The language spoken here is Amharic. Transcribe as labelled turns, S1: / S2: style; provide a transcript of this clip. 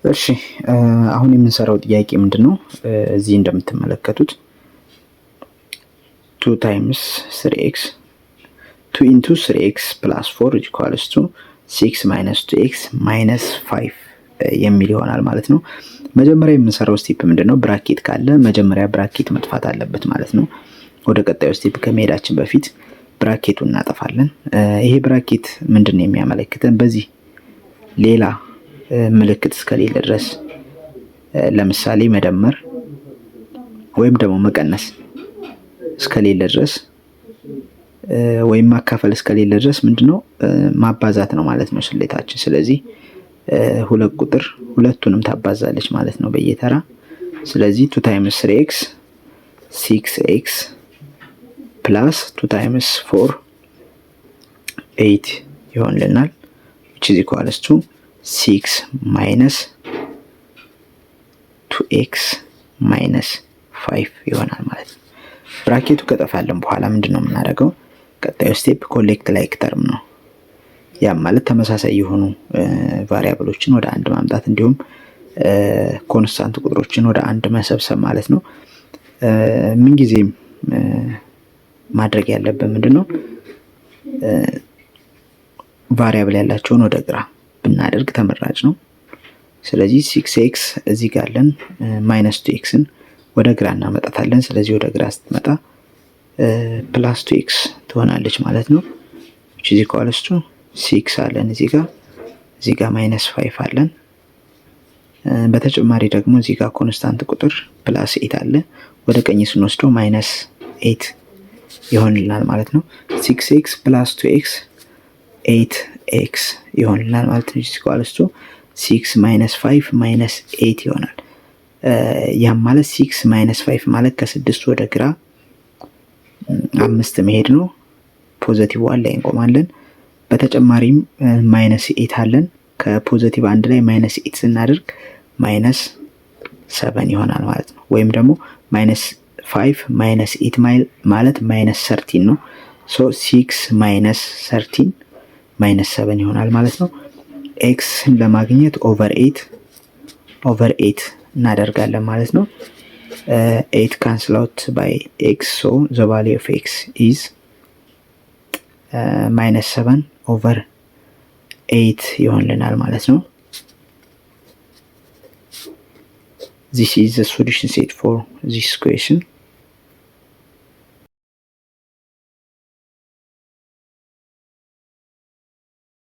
S1: እሺ፣ አሁን የምንሰራው ጥያቄ ምንድን ነው? እዚህ እንደምትመለከቱት two times three x, two into three x plus four equals to six minus two x minus five የሚል ይሆናል ማለት ነው። መጀመሪያ የምንሰራው step ምንድን ነው? Bracket ካለ መጀመሪያ bracket መጥፋት አለበት ማለት ነው። ወደ ቀጣዩ step ከመሄዳችን በፊት bracket ኡን እናጠፋለን። ይሄ bracket ምንድን ነው የሚያመለክተን? በዚህ ሌላ ምልክት እስከሌለ ድረስ፣ ለምሳሌ መደመር ወይም ደግሞ መቀነስ እስከሌለ ድረስ ወይም ማካፈል እስከሌለ ድረስ ምንድነው ማባዛት ነው ማለት ነው ስሌታችን። ስለዚህ ሁለት ቁጥር ሁለቱንም ታባዛለች ማለት ነው በየተራ። ስለዚህ two times three x, six x, plus two times four, eight ይሆንልናል፣ which is equals to six minus two x minus five ይሆናል ማለት ነው። Bracket ኡ ከጠፋልን በኋላ ምንድን ነው የምናደርገው? ቀጣዩ step collect like term ነው። ያም ማለት ተመሳሳይ የሆኑ variable ኦችን ወደ አንድ ማምጣት እንዲሁም constant ቁጥሮችን ወደ አንድ መሰብሰብ ማለት ነው። ምንጊዜም ማድረግ ያለብን ምንድን ነው? Variable ያላቸውን ወደ ግራ ብናደርግ ተመራጭ ነው። ስለዚህ six x እዚህ ጋር አለን፣ minus two x ን ወደ ግራ እናመጣታለን። ስለዚህ ወደ ግራ ስትመጣ plus two x ትሆናለች ማለት ነው። Which is equals to six አለን እዚህ ጋር minus five አለን። በተጨማሪ ደግሞ እዚህ ጋር constant ቁጥር plus eight አለ። ወደ ቀኝ ስንወስደው minus eight ይሆንልናል ማለት ነው። Six x plus two x, eight x ይሆንልናል ማለት ነው። Equals to six minus five minus eight ይሆናል። ያም ማለት six minus five ማለት ከስድስት ወደ ግራ አምስት መሄድ ነው። Positive one ላይ እንቆማለን። በተጨማሪም minus eight አለን። ከ positive አንድ ላይ minus eight ስናደርግ minus seven ይሆናል ማለት ነው። ወይም ደግሞ minus five minus eight ማለት minus 13 ነው። So six minus 13 minus seven ይሆናል ማለት ነው። x ን ለማግኘት over eight over eight እናደርጋለን ማለት ነው። Eight cancel out by x, so the value of x is minus seven over eight ይሆንልናል ማለት ነው። This is the solution set for this question.